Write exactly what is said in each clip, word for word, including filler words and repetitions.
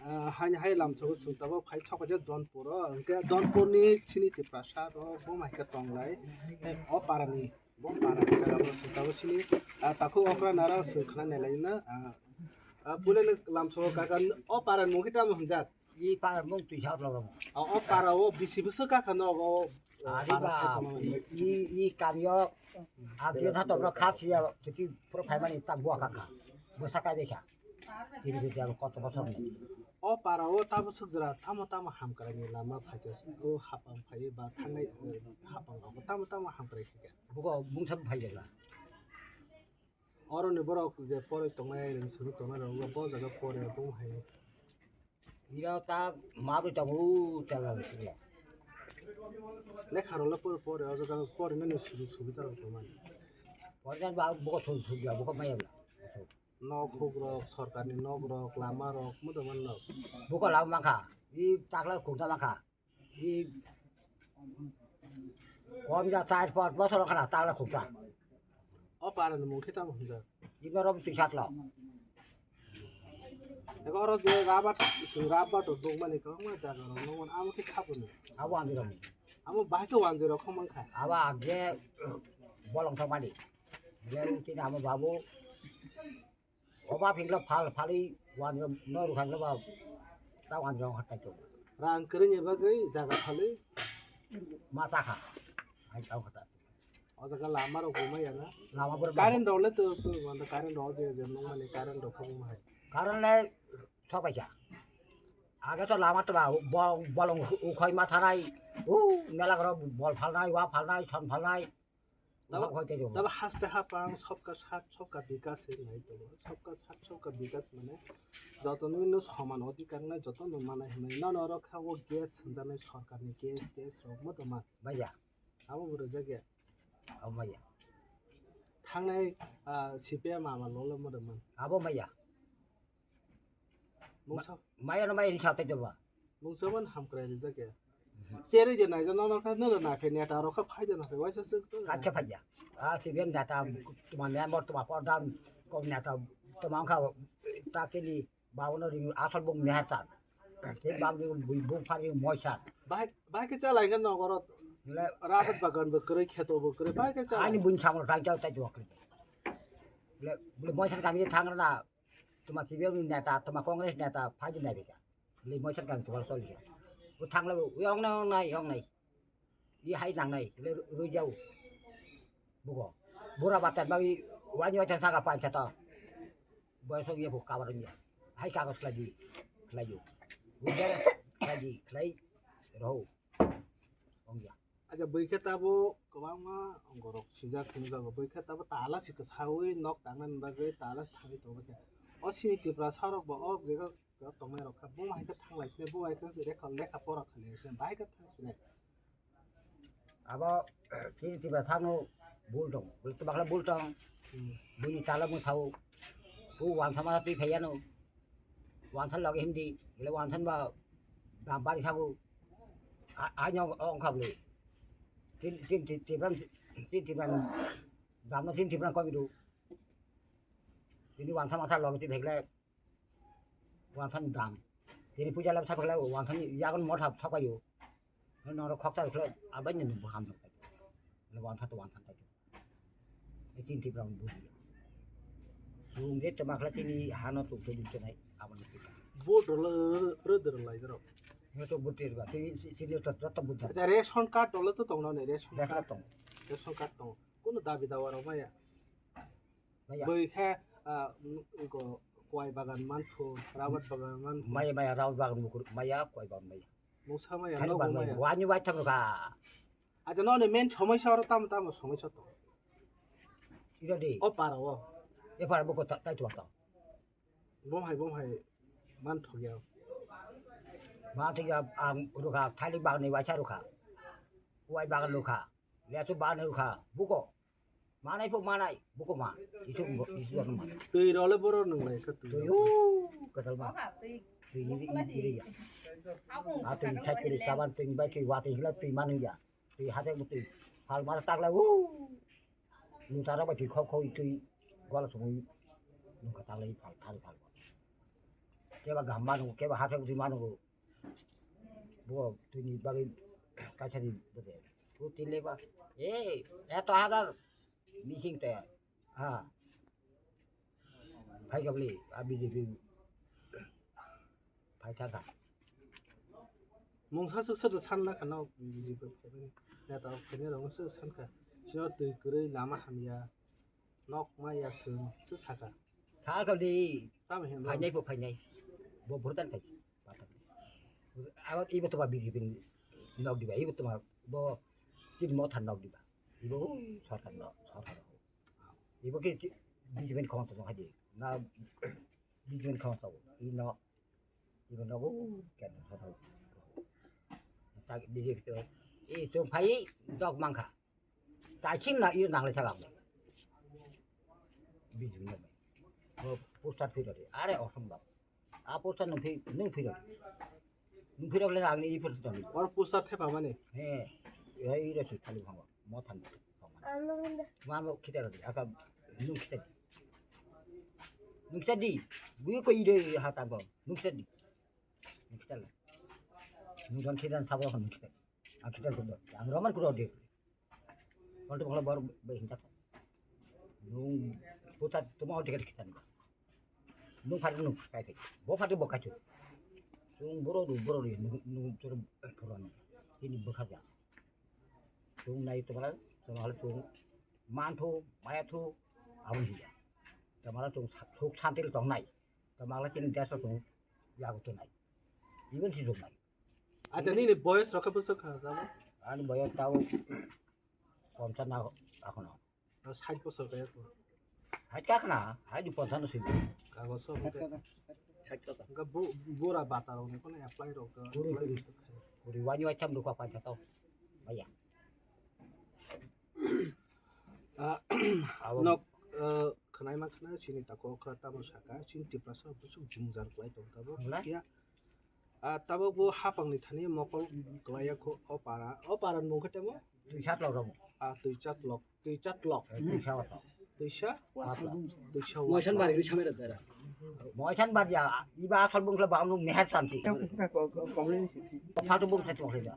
Ah, haini hai lamsogo chwng tabuk phai sokha je Donpuro, hwnkhe Donpurni chini Tiprasa rok bo hai khe tonglai. Tei o parani, bo parani jaga bo chwng tabuk chini, ah, takhuk okra nara chwng khna nailai na, ah, ah, puilani lamsogo kaka o parani mung khe tamo hwnjak? I para mung twi sa ulo rong. O, o para o bisi bwswk kaka nogo o, o Ari para ba, khe tongmani. I, i kamio, a dia tha tongno kha siya, tiki pura phaimani ta bua kaka. Bwsa kai bekha. Tini bisi abo koto bosor ni. O para o tamo swk jora, tamo tamo hamkrai ni lama phaikha, o hapang phai ba thangnai, o hapang rok tamo tamo hamkrai kha. Buko mungsa phai jala. Oro ni borok je poroi tongnai, ring suri tongnai rok bo jaga pore bo hai. Ira ta ma bi tongo, u tela sila. Lekha rok le pore pore, o jaga pore nani sujuk subida rok tongmani. Pore jan ba buko thun thun ya, buko maya bla. Nok huk rok, sorkar ni nok rok, lama rok, mudo man nok. Buko lama mangkha, i takla khungta mangkha. I kom ja char panch bosor khana tagla khukta. O para ni mung khe tamo hwnjak? Ino rom twi saklo. Eko oro je rabat, rabat rok dong mani kwbangma jaga rok nong mani amo khe khaboni. Abo andirok. Amo bahai khe wanjwi rok khong mankha. Abo age bolong thok mani. Je tini amo babu. Oba phikla phal phali wanjwi no rukha khe ba ta wanjwi rok hatai to. Rang kwrwngni bagwi jaga phali. Ma ta kha. Hai tau kha ta. O jaga lama rok bo maya na? Lama bor. Current rok le to, to wanda current rok je, je nong mani current rok kha bo hai. Current le thok bai kha. Age to lama to ba bo-, bolong ukhoi ma thanai. U mela gro bol phalnai, wa phalnai, son phalnai. Tabo, tabo haste hapang sabka saath sabka bikas hinwi tongo. Sabka saath sabka bikas mane joto nini no soman odhikar nai, joto no manai hinwi. Nono oro kha o gas hwnjaknai sorkarni gas, gas rok moto man. Maya. Abo bo rwjak ya. Abo maya. Thangnai, ah, C P M ama lolo moto man. Abo maya. Mungsa. Maya no maya ni sa tai ba. Mungsa man hamkrai rijak ya. Cherwi de naijak nono kha, nono nakhe neta rok kha phai de nakhe waisa swk to. Kacha phai ya. A, C P M neta tuma member tuma pordhan ko neta tuma kha ta kili babu no ring asal bung mehar ta. Te bab ring bung phari moi sa. Bahai, bahai khe chalai khe nogoro. Le rabat bagan bo kwrwi, kheto bo kwrwi, bahai khe chalai. Ani bung samro tai tai tai jok. Le, le moi sa kami thang na. Tuma C P M ni neta, tuma Congress neta, phai di nai bika. Li moi chan kan tuwal sol ya. U thang la, u yong nai, yong nai, yong nai. I hai nang nai, le ru jau. Bugo. Bura batan bagi, wani watan saga pan chata. Boy sok ye bu kabar ya. Hai kagos lagi, lagi. Udah lagi, lagi. Roh. Ong ya. Aja bwikhe tabo kwbangma borok swijak hinwi jago. Bwikhe tabo tala se kwsawi nok tangnani bagwi tala se thangwi tongbaikha. O sini Tiprasa rok bo o jaga tongnai rok kha. Bo hai khe thanglai sini, bo hai khe lekha, lekha pora khainai sini, bahai khe thang sini. Abo sini Tiprasa no bul tong. Bul tong bakla bul tong. Hmm. Buni tala mo sao. Bu wansa ma twi phaiya no. Wansa logi hindi. Bole wansa ba dam bari sabu. A, a nyong ong kha bole. Tin, tin, tin, tin, tin, tin, tin, dam no tin, tin, tin, komi du. Tini wansa masa logi ti bhegle. Wansa ni dam. Tini puja lab sa bhegle wansa ni yagon motha thok ayo. Noro khokta bhegle abai ni bu ham thok. Wansa to wansa thok. Tin Tipra buji. Sung je tama khla tini hano tuk tuk tuk nai aboni pita. Vote rwla rwdwr lai doro. Yo to vote rwa tini sini to to buddha. Acha ration card dole to tongno ne ration card. Ration card tong. Ration card tong. Kono dabi dawa rok maya. Maya. Boi khe ah, ko kwai bagan manphu, rabat bagan manphu. Maya maya rabat bagan bukur maya kwai bagan maya. Musa maya no maya. Wani wai tham ka. Acha no ne main somosya oro tamo tamo somosya to. Ira de. O para o. E para buko tai tuwa to. Bom hai, bom hai, man thok ya. Man thok ya, ang rukha, thali bagni waisa rukha. Wai bagan rukha. Lesu bagni rukha. Buko. Manai po manai. Buko ma. Isu, isu ano ma. Twi role boro nung lai kha twi. Twi u, kadal ma. Twi ini, ini, ini ya. A twi thai twi kaban twi bai twi wa twi hila twi manu ya. Twi hate twi. Phal ma takla u. Nung tara ba twi khok khok twi. Gola sumui. Nung ka takla phal, thali phal. keba gam mano, keba hathai udi mano. Bo tini bagwi kaisa ni bode. Tu tile ba, eh, eto hadar meeting te, ha. Phai gabli, a B J P phai thaka. Mungsa swk swk san lakha no B J P phaimani. Neta rok phainai rok swk san kha. Sino twi kwrwi lama hamya. Nok maya swng swk saka. Sa kali. Tamo hin. Phainai bo phainai. Bo burdan khai. Abo ibo to ba B J P nok diba. Ibo to ba bo tin mo than nok diba. Ibo sarkar nok, sarkar. Ibo ke B J P khong to hai di. Na B J P khong to. Ino Ibo nogo kena hono. Tak biji kito. I chwng phai dok mangkha. Taiching na i nanglai thaka. Biji no. Bo poster phirori. Are osombab. A poster nung phi nung phirori. Nung phirok le ang i poster nung. Or poster thepa mani. He. Ei ro si thali bhango. Mo than. Mano khita rodi. Aka nung khita. Nung khita di. Bui ko i re ha ta bo. Nung khita di. Nung khita le. Nung don khitan sabo nung khita. Ang khitan ko do. Ang roman ko do. Kol to bor bai hinta. Nung puta tuma o tiket khitan. Nung phar nung kai kai. Bo phar bo kachu. Nung boro du boro du nung nung tur puran. Ini bokha ja. Chwng nai tongla, chwng hal chwng manthu, mayathu, aboni hiya. Tamala chwng sa-, suk santil tongnai. Tamala chini deso chwng yago tongnai. Even si chwng nai. Acha, nini boyos rokha bwswk kha tamo? Ani boyos tao pomsa na akhono. Sait bosor kaya ko. Hai ka khna, hai di ponsa no sini. Kago so ke. Sait ka. Ga bo bora bata rok ni kono apply rok. Kuri, kuri. Kuri wani wai cham duka pa jato. Baya. Ah, nok, eh, khnai ma khna sini tako khra tamo saka, sini Tiprasa busuk jungjar klai tong tabo. Wala? Ya. Ah, tabuk bo hapang ni thani mokol klai ya kho o para. O para ni mung khe tamo? Twi chat lok rok. Ah, twi chat lok. Twi chat lok. Twi sa wato. Twi sa? Wato. Twi sa wato. Moisan bari ri samai rok dara. Moisan bari ya, iba asal bung khle bang nung meher santi. Phatu bung khle tong khle da.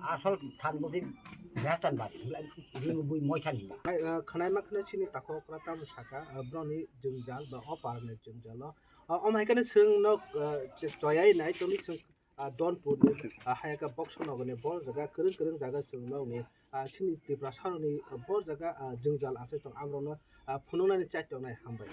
Asal than bung khle meher tan bari. Ri bui moisan hinda. Hai, ah, khnai ma khnai sini tako kra tam saka, ah, broni jwngjal ba o par ni jwngjalo. Ah, om hai kane swng nok, ah, choyai nai toni swng ah, Donpur ni, ah, Hayaka Boxo Nogor ni bor jaga kwrwng kwrwng jaga chwng nokni, ah, chini Tiprasa rokni, ah, bor jaga, ah, jwngjal achai tong amrokno, ah, phunuknani chai tongnai hambai.